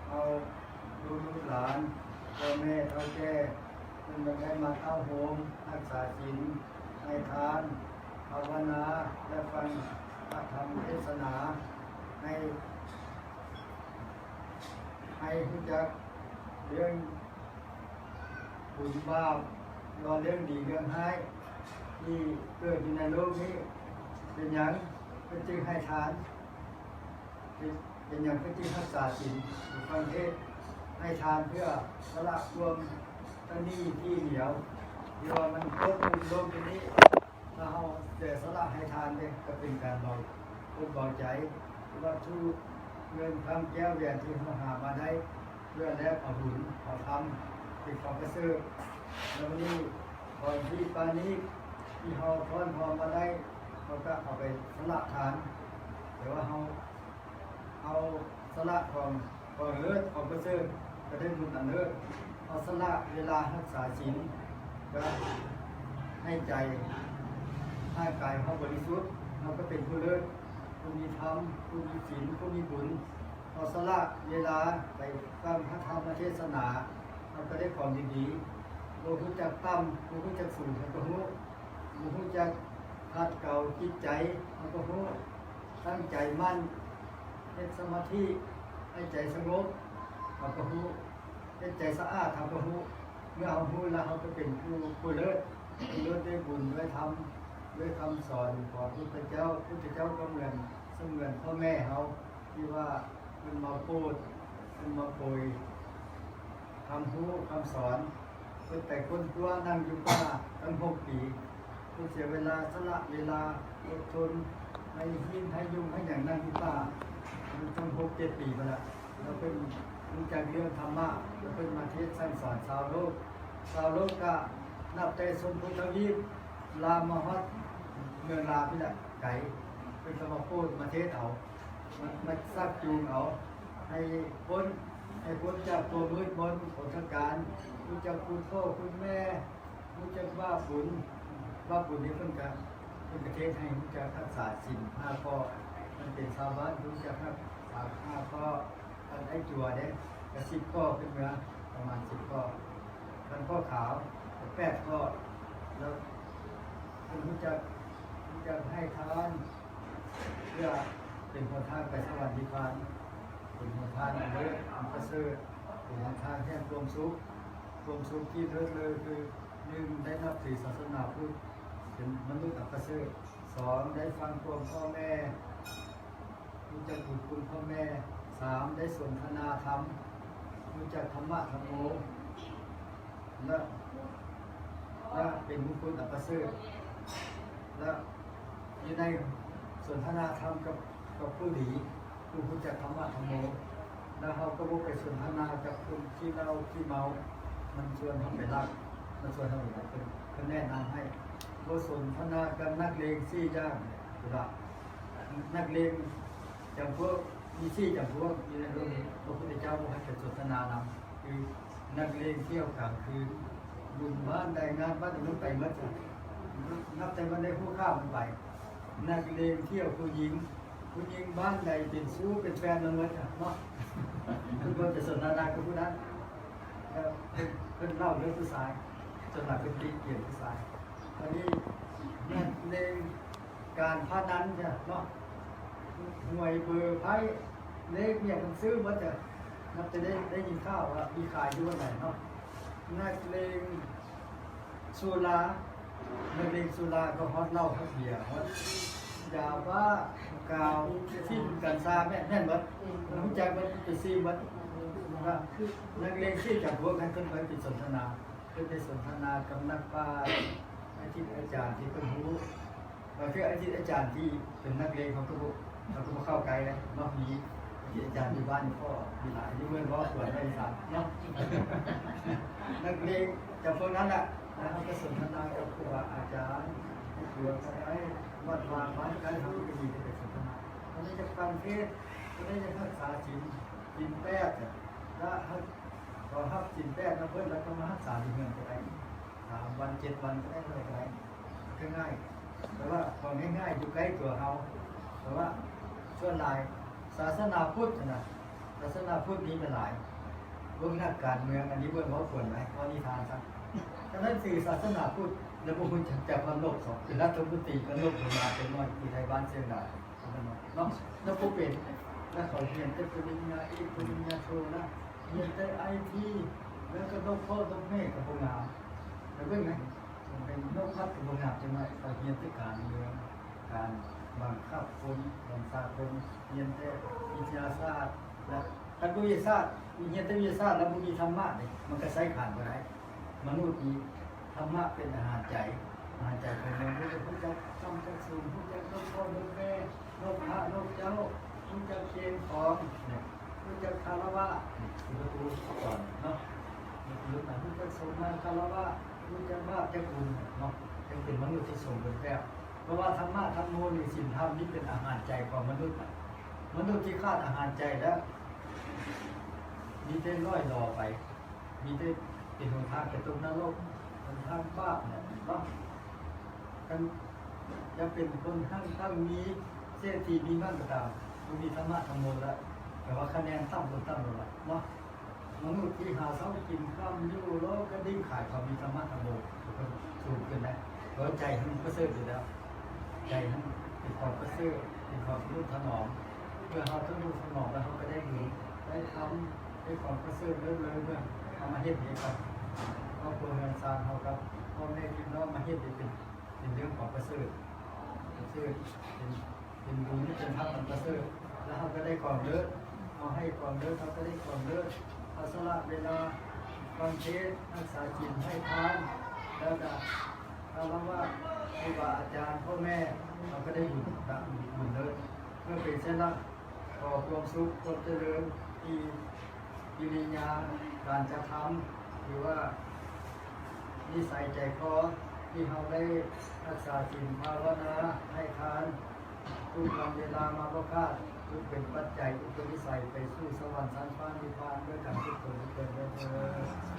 ເຮົາລູກໆຫຼານ ພໍ່ແມ່ເຖົ້າແກ່ ເພິ່ນກໍໄດ້ມາເຕົ້າໂຮມ ຮັກສາສິນ ໃຫ້ທານ ພາວະນາ ແລະ ຟັງພະທຳເທດສະໜາ ໃຫ້ ໃຫ້ຮູ້ຈັກເລື່ອງບຸນບາບ ແລະ ເລື່ອງດີເລື່ອງຮ້າຍ ທີ່ເກີດຢູ່ໃນໂລກນີ້ ເປັນຫຍັງເພິ່ນຈຶ່ງໃຫ້ທານ ເປັນ ເປັນຫຍັງເພິ່ນຈຶ່ງຮັກສາສິນ ຟັງເທດ ໃຫ້ທານ ເພື່ອສະຫຼະຄວາມຕະໜີ້ທີ່ໜຽວ ທີ່ວ່າມັນປົກຄຸມໂລກນີ້ ຖ້າເຮົາເສຍສະຫຼະໃຫ້ທານເດ້ ກໍເປັນການເບົາອົກເບົາໃຈ ວັດຖຸເງິນຄຳແກ້ວແຫວນທີ່ເຮົາຫາມາໄດ້ ເພື່ອແລກເອົາບຸນເອົາທຳ ເປັນຄວາມປະເສີດ ແລ້ວມື້ນີ້ ຂອງທີ່ປານີດ ທີ່ເຮົາທ້ອນຫອມມາໄດ້ ເຮົາກໍເອົາໄປສະຫຼະທານ ແຕ່ວ່າເຮົາ ເຮົາສະຫຼະຂອງ ຂອງເລີດ ຂອງປະເສີດ ກໍໄດ້ບຸນອັນເລີດ ເຮົາສະຫຼະເວລາຮັກສາສິນ ກໍໃຫ້ໃຈ ຮ່າງກາຍເຮົາບໍລິສຸດ ເຮົາກໍເປັນຜູ້ເລີດ ຜູ້ມີທຳ ຜູ້ມີສິນ ຜູ້ມີບຸນ ເຮົາສະຫຼະເວລາໄປຟັງພະທຳມະເທດສະໜາ ເຮົາກໍໄດ້ຂອງດີໆ ບໍ່ຮູ້ຈັກຕ່ຳ ບໍ່ຮູ້ຈັກສູງ ເຮົາກໍຮູ້ ບໍ່ຮູ້ຈັກຂັດເກົາຈິດໃຈ ເຮົາກໍຮູ້ ຕັ້ງໃຈໝັ້ນ ເຮັດສະມາທິ ໃຫ້ໃຈສະຫງົບ ເຮົາກໍຮູ້ ເຮັດໃຈສະອາດ ເຮົາກໍຮູ້ ເມື່ອເຮົາຮູ້ແລ້ວ ເຮົາກໍເປັນຜູ້ ຜູ້ເລີດ ຜູ້ເລີດດ້ວຍບຸນ ດ້ວຍທຳ ດ້ວຍຄຳສອນຂອງພຸດທະເຈົ້າ ພຸດທະເຈົ້າກໍເໝືອນ ສະເໝືອນພໍ່ແມ່ເຮົາ ທີ່ວ່າເພິ່ນມາໂປດ ເພິ່ນມາໂປຍຄຳຮູ້ຄຳສອນ ເພິ່ນໄປຄົ້ນຄວ້າ ນັ່ງຢູ່ປ່າຕັ້ງຫົກປີ ເພິ່ນເສຍເວລາ ສະຫຼະເວລາ ອົດທົນ ໃຫ້ຫີນ ໃຫ້ຍຸງ ໃຫ້ຫຍັງ ນັ່ງຢູ່ປ່າຕັ້ງຫົກເຈັດປີພຸ້ນລະ ແລ້ວເພິ່ນຮູ້ຈັກເລື່ອງທຳມະ ແລ້ວເພິ່ນມາເທດສັ່ງສອນຊາວໂລກ ຊາວໂລກກະນັບແຕ່ຊົມພູທະວີບ ລາມມາຮອດເມືອງລາວພີ້ແຫຼະ ໄກ ເພິ່ນກໍມາໂປດມາເທດເອົາ ມາ ມາຊັກຈູງເອົາ ໃຫ້ພົ້ນ ໃຫ້ພົ້ນຈາກຄວາມມືດມົນຂອງທາງການ ຮູ້ຈັກຄຸນພໍ່ຄຸນແມ່ ຮູ້ຈັກບາບບຸນ ບາບບຸນນີ້ເພິ່ນກະ ເພິ່ນກະເທດໃຫ້ຮູ້ຈັກຮັກສາສິນຫ້າຂໍ້ ຄັນເປັນຊາວບ້ານຮູ້ຈັກຮັກສາຫ້າຂໍ້ ຄັນໄອ້ຈົວເດ້ ກະສິບຂໍ້ຂຶ້ນເມືອ ປະມານສິບຂໍ້ ຄັນພໍ່ຂາວກະແປດຂໍ້ ແລ້ວເພິ່ນຮູ້ຈັກ ຮູ້ຈັກໃຫ້ທານ ເພື່ອເປັນຫົນທາງໄປສະຫວັນນິບພານ ເປັນຫົນທາງອັນເລີດ ອັນປະເສີດ ເປັນຫົນທາງແຫ່ງຄວາມສຸກ ຄວາມສຸກທີ່ເລີດເລີດຄື ໜຶ່ງ ໄດ້ນັບຖືສາສະໜາພຸດ ເປັນມະນຸດອັນປະເສີດ ສອງ ໄດ້ຟັງຄວາມພໍ່ແມ່ ຮູ້ຈັກບຸນຄຸນພໍ່ແມ່ ສາມ ໄດ້ສົນທະນາທຳ ຮູ້ຈັກທຳມະທຳໂມ ແລະ ແລະ ເປັນບຸນຄຸນອັນປະເສີດ ແລະ ຢູ່ໃນສົນທະນາທຳກັບ ກັບຜູ້ດີ ຜູ້ຮູ້ຈັກທຳມະທຳໂມ ແລ້ວເຮົາກໍບໍ່ໄປສົນທະນາກັບຄົນຂີ້ເຫຼົ້າຂີ້ເມົາ ມັນຊວນເຮົາໄປລັກ ມັນຊວນເຮົາໄປລັກ ເພິ່ນ ເພິ່ນແນະນຳໃຫ້ ບໍ່ສົນທະນາກັບນັກເລງສີ່ຢ່າງ ເວລາ ນັກເລງຈຳພວກ ມີສີ່ຈຳພວກຢູ່ໃນໂລກນີ້ ພະພຸດທະເຈົ້າບໍ່ໃຫ້ໄປສົນທະນານຳ ຄືນັກເລງທ່ຽວກາງຄືນ ບຸນບ້ານໃດງານບ້ານໃດມັນໄປໝົດ ນັບແຕ່ມັນໄດ້ຮູ້ຂ່າວມັນໄປ ນັກເລງທ່ຽວຜູ້ຍິງ ຜູ້ຍິງບ້ານໃດເປັນຊູ້ເປັນແຟນມັນໝົດເນາະ ເພິ່ນບໍ່ໄປສົນທະນາກັບຜູ້ນັ້ນ ແລ້ວເພິ່ນ ເພິ່ນເລົ່າເລື່ອງຜູ້ຊາຍ ສ່ວນຫຼາຍເພິ່ນຕິກຽນຜູ້ຊາຍ ບາດນີ້ນັກເລງ ການພະນັນເນາະ ຫວຍເບີໄພ້ເລກຫຍັງມັນຊື້ໝົດເນາະ ນັບແຕ່ໄດ້ ໄດ້ຍິນຂ່າວວ່າມີຂາຍຢູ່ບ່ອນໃດເນາະ ນັກເລງສຸລາ ນັກເລງສຸລາກໍຮອດເຫຼົ້າຮອດເບຍ ຮອດຢາບ້າ ກາວ ຝິ່ນ ກັນຊາ ແມ່ນ ແມ່ນໝົດ ຮູ້ຈັກໝົດ ໄປຊື້ໝົດ ນັກເລງສີ່ຈຳພວກນັ້ນເພິ່ນໄປຕິດສົນທະນາ ເພິ່ນໄດ້ສົນທະນາກັບນັກປາດ ອາຈິດອາຈານທີ່ເພິ່ນຮູ້ ບາງເທື່ອອາຈິດອາຈານທີ່ເປັນນັກເລງເຂົາກໍບໍ່ ເຂົາກໍບໍ່ເຂົ້າໃກ້ເນາະ ມີອາຈິດອາຈານຢູ່ບ້ານນີ້ກໍມີຫຼາຍ ຢູ່ເມືອງກໍຄວນໄດ້ສັກເນາະ ນັກເລງຈຳພວກນັ້ນລະ ແລ້ວເຮົາກໍສົນທະນາກັບຄູບາອາຈານ ໃນຕົວກໍໄດ້ ວັດວາບ້ານໃກ້ເຮົາກໍມີແຕ່ໄປສົນທະນາ ຄົນໃດຢາກຟັງເທດ ຄົນໃດຢາກຮັກສາສິນ ສິນແປດ ລະຮັກ ກໍຮັບສິນແປດນຳເພິ່ນ ແລ້ວກໍມາຮັກສາຢູ່ເຮືອນກໍໄດ້ ສາມວັນ ເຈັດວັນກໍໄດ້ ເທົ່າໃດກໍໄດ້ ກໍງ່າຍ ແຕ່ວ່າຂອງງ່າຍໆຢູ່ໃກ້ຕົວເຮົາ ແຕ່ວ່າສ່ວນຫຼາຍສາສະໜາພຸດຫັ້ນນະ ສາສະໜາພຸດນີ້ກໍຫຼາຍ ເບິ່ງນັກການເມືອງ ອັນນີ້ເບິ່ງເວົ້າຄວນໄວ້ ເວົ້ານິທານຊະ. ສະນັ້ນ ຊື່ສາສະໜາພຸດ ແລ້ວບໍ່ຮູ້ຈັກວ່ານົກສອງ ເປັນລັດຖະມົນຕີ ກໍນົກບໍ່ງາມ ເປັນໜ້ອຍ ທີ່ໄທບ້ານຊຽງດາວ ເນາະ ແລ້ວບໍ່ເປັນ ແລ້ວເຂົາຮຽນແຕ່ປະລິນຍາເອກ ປະລິນຍາໂທນະ ຮຽນແຕ່ໄອທີ ແລ້ວກໍນົກພໍ່ນົກແມ່ກໍບໍ່ງາມ ແລ້ວເບິ່ງນະ ເປັນນົກພັດກໍບໍ່ງາມ ຈັ່ງວ່າເຂົາຮຽນແຕ່ການເມືອງ ການບັງຄັບຄົນ ບັນຊາຄົນ ຮຽນແຕ່ວິທະຍາສາດ ແລະ ຄັນບໍ່ວິທະຍາສາດ ຮຽນແຕ່ວິທະຍາສາດ ແລ້ວບໍ່ມີທຳມະເດ້ ມັນກໍໃຊ້ການບໍ່ໄດ້. ມະນຸດນີ້ ທຳມະເປັນອາຫານໃຈ ອາຫານໃຈຂອງມະນຸດ ຮູ້ຈັກຕ່ຳຈັກສູງ ຮູ້ຈັກນົກພໍ່ນົກແມ່ ນົກພະນົກເຈົ້າ ຮູ້ຈັກຄຽງຂອງ ຮູ້ຈັກຄາລະວະ ນີ້ຄືປະຕູສອນເນາະ ຮູ້ຈັກສົມມາຄາລະວະ ຮູ້ຈັກບາບຈັກບຸນເນາະ ຈຶ່ງເປັນມະນຸດທີ່ສົມບູນແບບ. ເພາະວ່າທຳມະທຳໂມ ຫຼື ສິນທຳນີ້ເປັນອາຫານໃຈຂອງມະນຸດ ມະນຸດທີ່ຂາດອາຫານໃຈແລ້ວ ມີແຕ່ລ່ອຍຫຼໍໄປ ມີແຕ່ເປັນຫົນທາງໄປຕົກນະລົກ ຫົນທາງບາບແຫຼະເນາະ. ຄັນຢາກເປັນຄົນຮັ່ງມີ ເສດຖີມີເງິນກໍຕາມ ບໍ່ມີທຳມະທຳໂມແລ້ວ ແປວ່າຄະແນນຕ່ຳລົງຕ່ຳລົງແລ້ວເນາະ. ມະນຸດທີ່ຫາເຊົ້າກິນຄ່ຳ ຢູ່ລໍກະດິ້ງຂາຍຄວາມມີທຳມະທຳໂມ ເພິ່ນສູງຂຶ້ນໄດ້ ເພາະໃຈເຮົາປະເສີດຢູ່ແລ້ວ ໃຈເຮົາເປັນຂອງປະເສີດ ເປັນຂອງທະນຸຖະໜອມ ເມື່ອເຮົາທະນຸຖະໜອມແລ້ວ ເຮົາກໍໄດ້ບຸນ ໄດ້ທຳ ໄດ້ຂອງປະເສີດເລີດເລີຍ ເມື່ອເຮົາມາເຮັດໃຫ້ກັບຄອບຄົວເຮືອນຊານເຮົາ ກັບພໍ່ແມ່ພີ່ນ້ອງ ມາເຮັດໃຫ້ເປັນ ເປັນເລື່ອງຂອງປະເສີດ ປະເສີດ ເປັນ ເປັນບຸນ ເປັນທຳອັນປະເສີດ ແລ້ວເຮົາກໍໄດ້ຂອງເລີດ ເຮົາໃຫ້ຂອງເລີດ ເຮົາກໍໄດ້ຂອງເລີດ ເຮົາສະຫຼະເວລາຟັງເທດ ຮັກສາສິນ ໃຫ້ທານ ແລ້ວກໍຄາລະວະຄູບາອາຈານ ພໍ່ແມ່ ເຮົາກໍໄດ້ບຸນ ບຸນເລີດ. ເມື່ອເປັນເຊັ່ນນັ້ນ ຂໍຄວາມສຸກຄວາມຈະເລີນທີ່ ກິລິຍາການກະທຳ ຫຼືວ່ານິໄສໃຈຄໍ ທີ່ເຮົາໄດ້ຮັກສາສິນ ພາວະນາ ໃຫ້ທານ ທຸກວັນເວລາມາບໍ່ຂາດ ຈົ່ງເປັນປັດໄຈອຸປະນິໄສໄປສູ່ສະຫວັນຊັ້ນຟ້ານິບພານ ດ້ວຍກັນທຸກຄົນທຸກຄົນເດີ.